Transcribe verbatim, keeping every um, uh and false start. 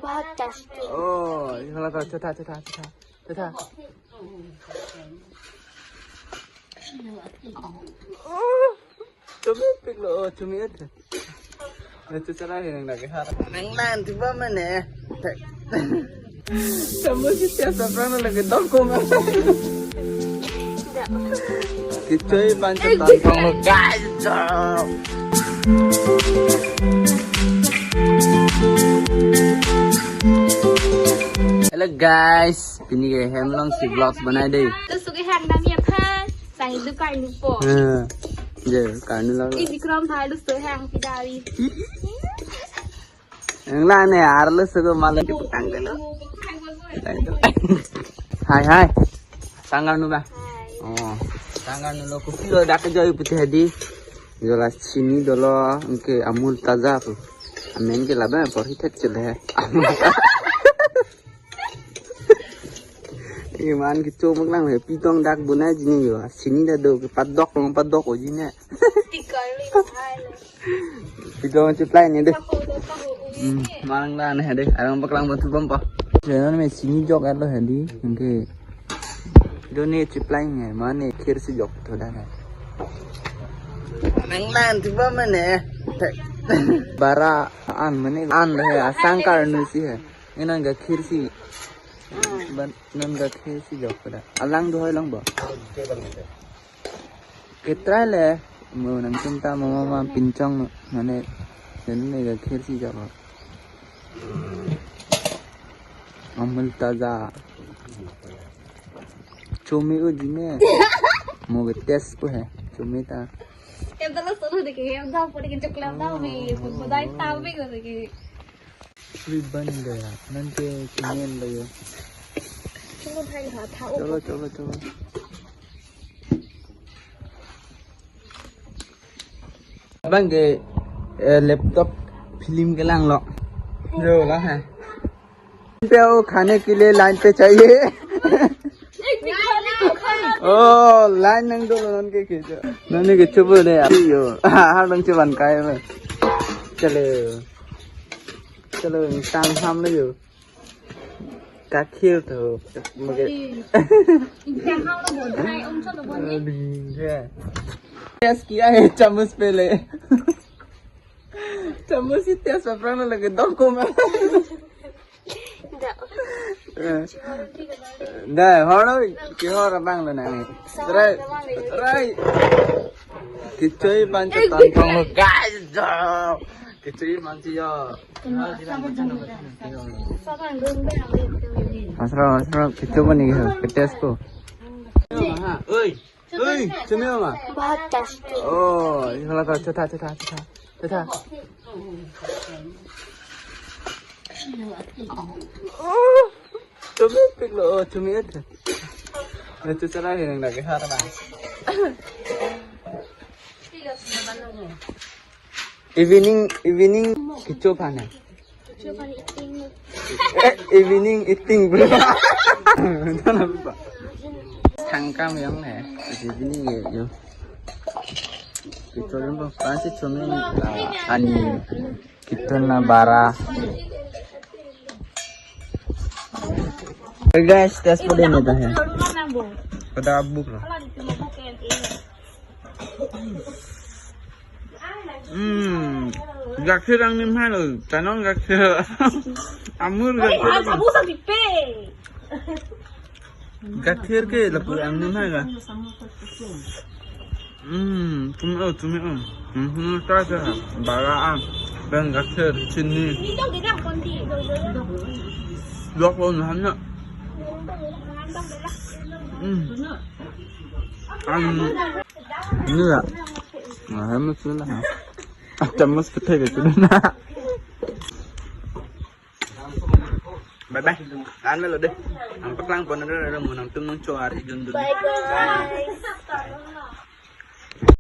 बहुत tasty. Oh, ये वाला तो अच्छा था, अच्छा था, अच्छा था, अच्छा था। Oh, chumi pik lo, oh, chumi et. Itu cara yang lagi har. Nang lan tiba mana? Kamu sih tiap sapran lagi dongkong. Kecoa pancet tangkong lo, guys. Hello guys, pini ke hem alongsi vlogs banai dei. Laso kehang dam ya phan, sang itu karnu po. Ha. Je, karnu lo. Isi krom hai laso hang pidari. Nang lan ne ar laso ko malam di petang ke lo. Hai, hai. Tanggal nu ba? Hai. Oh. Tanggal nu lo kopi lo dak joi putih hadi. Yo la chini dolo, anke Amul Taza pu. Amen ke laba por hi thek chile. Iman kecho mak lang he, pitong dak bunai jini yo. Chini ta do ke padok long padok o jini. Tikar le hai le. Video supply ni dei. Hmm, marang dan he dei. Arang paklang batu pompa. Channel me chini jok alo he dei. Anke. Video ni supply ni mane khersi jok tho dan he. Nang lan tiba mane. Bara an mane an he, asang karnu si he. Inan ga khersi. Ban nan ga khersi jok pada. Alang do hoi lang ba. Ketrai le, mo nangtum ta mama ma pinchong no, mane, dan ne ga khersi jok. Amul Taza. Chumi o jine. Mo ke test ko he, chumi ta. Em ta laso lo deke, em ta pore ke choklam ta me, pun bodai ta me ko deke. Free ban gaya, nanti kinian lo yo. Chalo, chalo, chalo. Abang ke, eh, laptop film kelang lo. Yo lah hai. Pe o khane ke liye line pe chahiye. Oh, line nang dolo non ke ke. Nani ke chubu le yo. Har dang chuban kai ba. Chalo. Chalo, insang ham lo yo. Kakhir tu. Mungkin. Insang ham lo bon, hai, om chot lo bon ni. Aduh, ya. Test kiya hai, chamus pele. Chamus si test apran lagi dongkong. Dah. Eh. Dah, horo, kihor abang lo nang. Rai, rai. Kecoa pancet tangkong lo, guys. Kecoa pancet yo. Masro, masro, kecoa pani ke, ke test ko. Oi, oi, chumi ma. बहुत tasty. Oh, ये वाला तो अच्छा था, अच्छा था, अच्छा था, अच्छा था। Oh, chumi pik lo, oh, chumi et. Itu cara yang lagi har na. Evening, evening kecho aphan hai. Kecho aphan eating. Eh, evening eating bro. Thangkam yang ne. Evening ye yo. Kecho yang apa sih chumi, ah, ani. Kitun na bara. Hey guys, test po din ito hai. Pada abuk lo. Hmm. Gakhir ang nim hai lo. Tanong gakhir. Amul gakhir. Gakhir ke lapu ang nim hai ga. Hmm, chumi o, chumi o. Hmm, ta sa. Bara an. Pen gakhir, chini. Dok lo na ham na. Hmm. Ang. Ini ya. Nah, ham na sila ha. Chamus pete ke sila na. Bye bye. An melo dei. Nang paklang pon na dei, mo nangtum nangcho ar ijun dun. Bye guys.